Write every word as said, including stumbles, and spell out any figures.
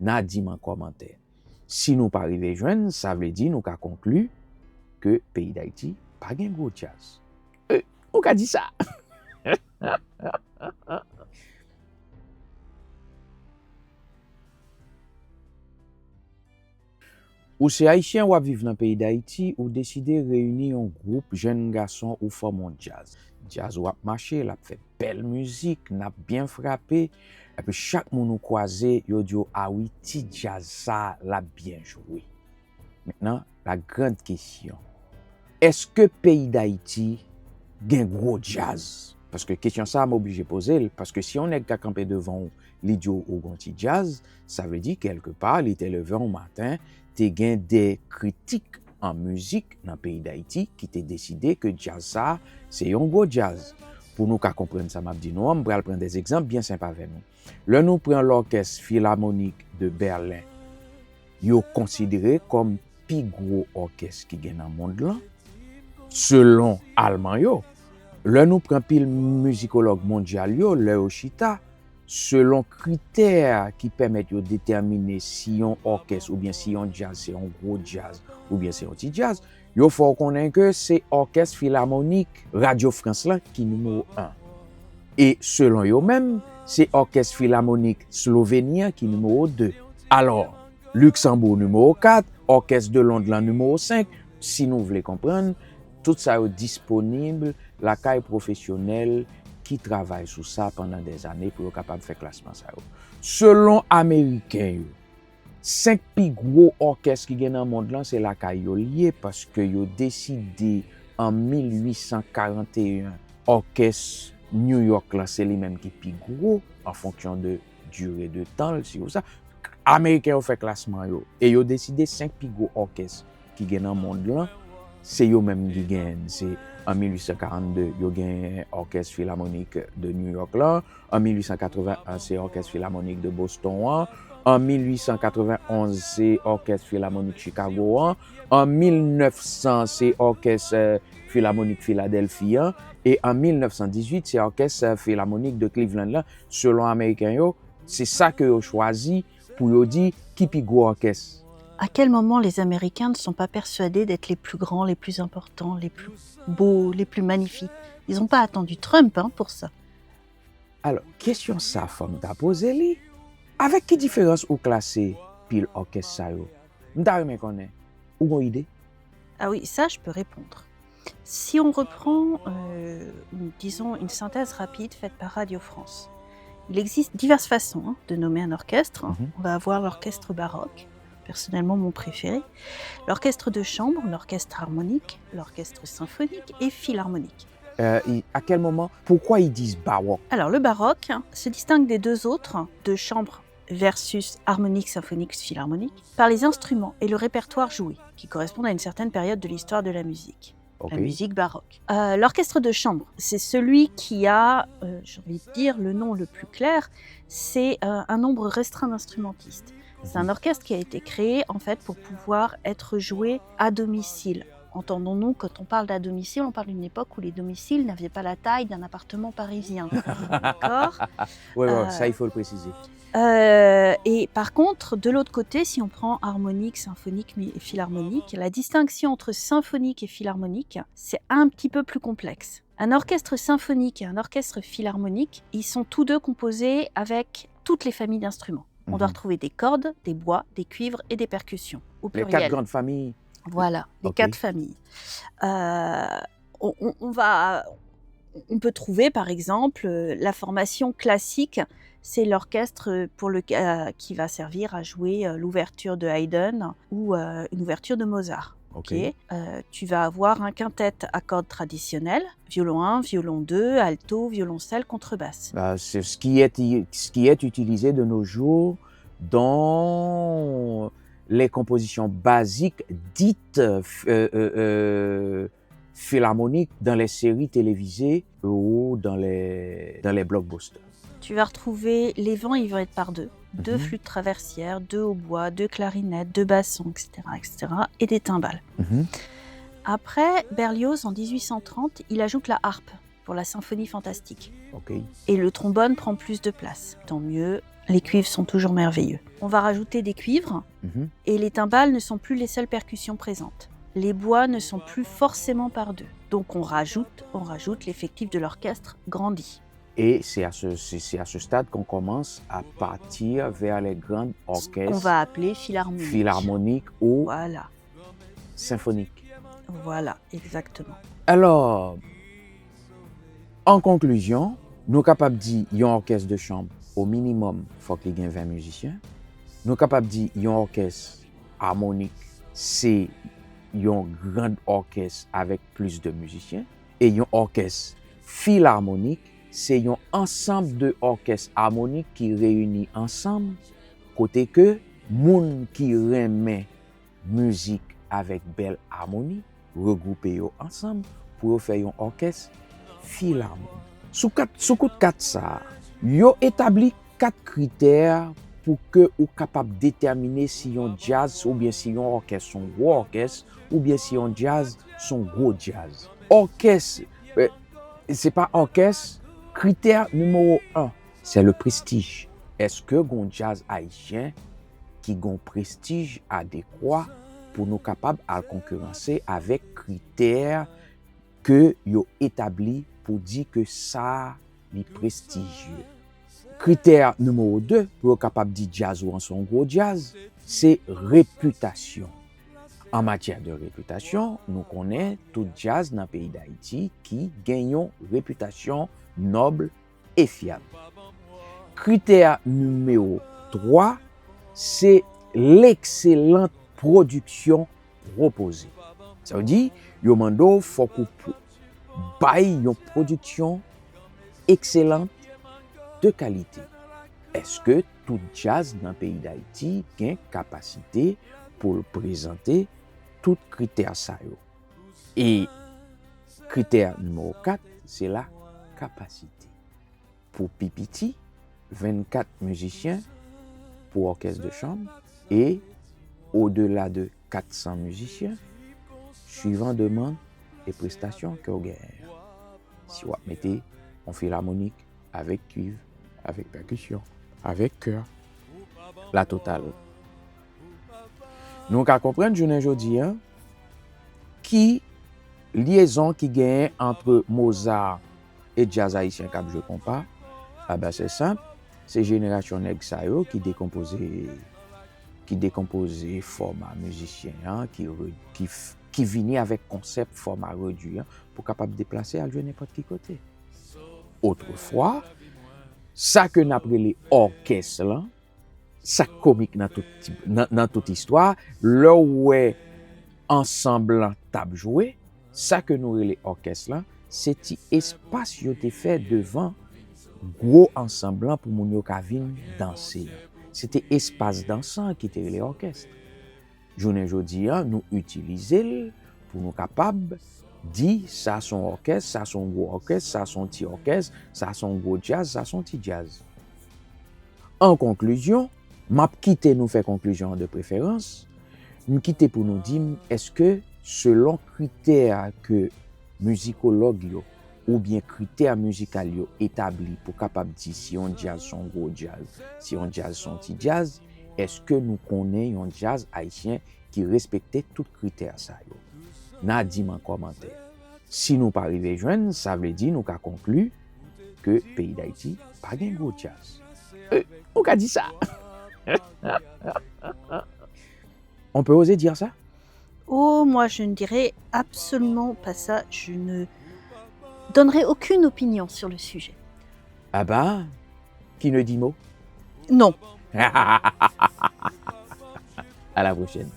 N a di m an kòmantè. Si nou pa rive jwenn, sa vle di nou ka konkli ke peyi Dayiti pa gen gwo djaz. E, ou ka di sa. Ou se Ayisyen, w ap viv nan peyi Dayiti, ou deside reyini yon gwoup jèn gason, ou fòme yon djaz. Djaz ou ap mache, l ap fè bèl mizik, n ap byen frape. Epi chak moun ou kwaze, yo di w, "A wi, ti djaz sa, l ap byen jwe." Mentnan, la grande question. Èske peyi Dayiti gen gwo djaz? Paske kesyon sa a, m oblije poze l, paske si yon nèg ka kanpe devan w, li di w ou gon ti djaz, sa vle di, kèlkepa, li te leve yon maten, te gen de kritik an mizik nan peyi Dayiti ki te deside ke djaz sa a, se yon gwo djaz. Pou nou ka konprann sa m ap di nou an, m pral pran de egzanp byen senp avè nou. Lè nou pran lòkès filamonik de Bèlen, yo konsidere kòm pi gwo òkès ki gen nan mond lan, selon Alman yo. Lè nou pran pil mizikològ mondyal yo, lè yo chita, selon kritè ki pèmèt yo detèmine si yon òkès oubyen si yon djaz se yon gwo djaz oubyen se yon ti djaz, yo fè w konnen ke se òkès filamonik Radyo Frans lan ki nimewo en. E selon yo menm, se òkès filamonik Sloveni an ki nimewo de. Alò, Liksanbou nimewo kat, òkès de Lond lan nimewo senk. Si nou vle konprann, tout sa yo disponib lakay pwofesyonèl ki travay sou sa pandan dèzane pou yo kapab fè klasman sa yo. Selon Ameriken yo, senk pi gwo òkès ki gen nan mond lan, se lakay yo l ye, paske yo deside an mil uit san karant e en, òkès New York lan, se li menm ki pi gwo, an fonksyon de dire de tan l, si ou sa. Ameriken yo fè klasman yo, e yo deside senk pi gwo òkès ki gen nan mond lan, se yo menm ki genyen. Se an mil uit san karannde, yo genyen Òkès Filamonik de New York lan. An mil uit san katreven en, se Òkès Filamonik de Boston an. An mil uit san katreven onz, se Òkès Filamonik Chicago an. An mil nèf san, se Òkès, eh, Filamonik Filadèlfi an. E an mil nèf san dizuit, se Òkès, eh, Filamonik de Cleveland lan. Selon Ameriken yo, se sa ke yo chwazi pou yo di ki pi gwo òkès. À quel moment les Américains ne sont pas persuadés d'être les plus grands, les plus importants, les plus beaux, les plus magnifiques ? Ils n'ont pas attendu Trump, hein, pour ça. Alò, kesyon sa fò m ta poze li. Avèk ki diferans ou klase pil òkès sa yo? M ta renmen konnen. Ou gon ide? Ah oui, ça, je peux répondre. Si on reprend, euh, une- disons, une synthèse rapide faite par Radio France, il existe diverses façons, hein, de nommer un orchestre. Mhm. On va avoir l'orchestre baroque, personnellement mon préféré, l'orchestre de chambre, l'orchestre harmonique, l'orchestre symphonique et philharmonique. Euh, à quel moment, pourquoi ils disent baroque? Alors, le baroque se distingue des deux autres, de chambre versus harmonique, symphonique, philharmonique, par les instruments et le répertoire joué, qui correspondent à une certaine période de l'histoire de la musique. Okay. La musique baroque. Euh, l'orchestre de chambre, c'est celui qui a, euh, j'ai envie de dire, le nom le plus clair, c'est euh, un nombre restreint d'instrumentistes. C'est un orchestre qui a été créé en fait pour pouvoir être joué à domicile. Entendons-nous, quand on parle d'à domicile, on parle d'une époque où les domiciles n'avaient pas la taille d'un appartement parisien. D'accord? Oui, oui, euh, ça, il faut le préciser. Euh, et par contre, de l'autre côté, si on prend harmonique, symphonique, philharmonique, la distinction entre symphonique et philharmonique, c'est un petit peu plus complexe. Un orchestre symphonique et un orchestre philharmonique, ils sont tous deux composés avec toutes les familles d'instruments. On doit retrouver des cordes, des bois, des cuivres et des percussions, au pluriel. Les quatre grandes familles. Voilà, les quatre familles. Euh, on, on, on va, on peut trouver par exemple euh, la formation classique, c'est l'orchestre pour le, euh, qui va servir à jouer euh, l'ouverture de Haydn ou euh, une ouverture de Mozart. Ok. Ok. Euh, tu vas avoir un quintet à cordes traditionnelles, violon un, violon deux, alto, violoncelle, contrebasse. Euh, c'est ce qui est, ce qui est utilisé de nos jours dans les compositions basiques dites euh, euh, euh, philharmoniques dans les séries télévisées ou dans les, dans les blockbusters. Tu vas retrouver les vents, ils vont être par deux. Deux flûtes traversières, deux hautbois, deux clarinettes, deux bassons, et cetera, et cetera, et des timbales. Mhm. Après, Berlioz, en dix-huit cent trente, il ajoute la harpe pour la symphonie fantastique. Ok. Et le trombone prend plus de place. Tant mieux, Les cuivres sont toujours merveilleux. On va rajouter des cuivres Mhm. et les timbales ne sont plus les seules percussions présentes. Les bois ne sont plus forcément par deux. Donc on rajoute, on rajoute, l'effectif de l'orchestre grandit. Et c'est à ce, c'est c'est à ce stade qu'on commence à partir vers les grands Ce qu'on orchestres va appeler philharmonique. Philharmoniques ou Voilà, symphoniques. Voilà, exactement. Alors, en conclusion, nou kapab di yon orchestre de chambre, au minimum, fok li gen ven mizisyen. Nou kapab di yon orchestre harmonique, c'est yon grand orchestre avec plus de musiciens. Et yon orchestre philharmonique, c'est yon ensemble de orchestres harmoniques qui réunit ensemble, kote ke moun ki renmen mizik avec belle harmonie, regroupe yo ensemble pour yo fè yon orchestre philharmonique. Sou kat, sou kout kat sa, yo établi kat critères pour que ou kapab déterminer si yon jazz ou bien si yon orchestre son gros orchestre ou bien si yon jazz son gros jazz. Orchestre, euh, c'est pas orchestre, critère numéro un, c'est le prestige. Est-ce que gon jazz haïtien ki gon prestij adekwa pour nou kapab al konkiranse avec critères que yo établi pour dire que ça li prestijye. Critère numéro deux pour yo kapab di jazz ou an son gros jazz, c'est réputation. En matière de réputation, nou konnen tout jazz nan pays d'Haïti qui gagne une réputation noble et fiable. Critère numéro trois, c'est l'excellente production proposée. Sa vle di, yo mande w fok ou bay yon production excellente de qualité. Est-ce que tout jazz nan pays d'Haïti gen capacité pour présenter tout critère sa yo? Et critère numéro quatre, c'est la capacité. Pour P P T, vingt-quatre musiciens pour orchestre de chambre et au-delà de quatre cents musiciens, suivant demande et prestations que vous gagnez. Si vous mettez en philharmonique, avec cuivre, avec percussion, avec chœur, la totale. Nou ka konprann jounen jodi a ki lyezon ki genyen ant Mozart e djaz ayisyen k ap jwe konpa. Aba se senp, se jenerasyon nèg sa yo ki dekonpoze ki dekonpoze fòma mizisyen an, ki, re- ki, f- ki vini avèk konsèp fòma redwi an pou kapab deplase al jwe nenpòt ki kote. Otrefwa, sa ke n ap rele òkès lan, sa k komik nan tout, ti- nan, nan tout istwa, lè w wè ansanm lan t ap jwe, sa ke nou rele òkès lan, se ti espas yo te fè devan gwo ansanm lan pou moun yo ka vin danse. Se te espas dansan ki te rele òkès. Jounen jodi a, nou itilize l pou nou kapab di sa se yon òkès, sa se yon gwo òkès, sa se yon ti òkès, sa se yon gwo djaz, sa se yon ti djaz. An konklizyon, m ap kite nou fè konklizyon an de preferans, m kite pou nou di m èske selon kritè ke mizikològ yo oubyen kritè mizikal yo etabli pou kapab di si yon djaz se yon gwo djaz, si yon djaz se yon ti djaz, èske nou konnen yon djaz ayisyen ki respekte tout kritè sa yo? N a di m an kòmantè. Si nou pa rive jwenn, sa vle di nou ka konkli ke peyi Dayiti pa gen gwo djaz. E, ou ka di sa. On peut oser dire ça? Oh, moi, je ne dirais absolument pas ça. Je ne donnerai aucune opinion sur le sujet. Aba, qui ne dit mot? Non. À la prochaine.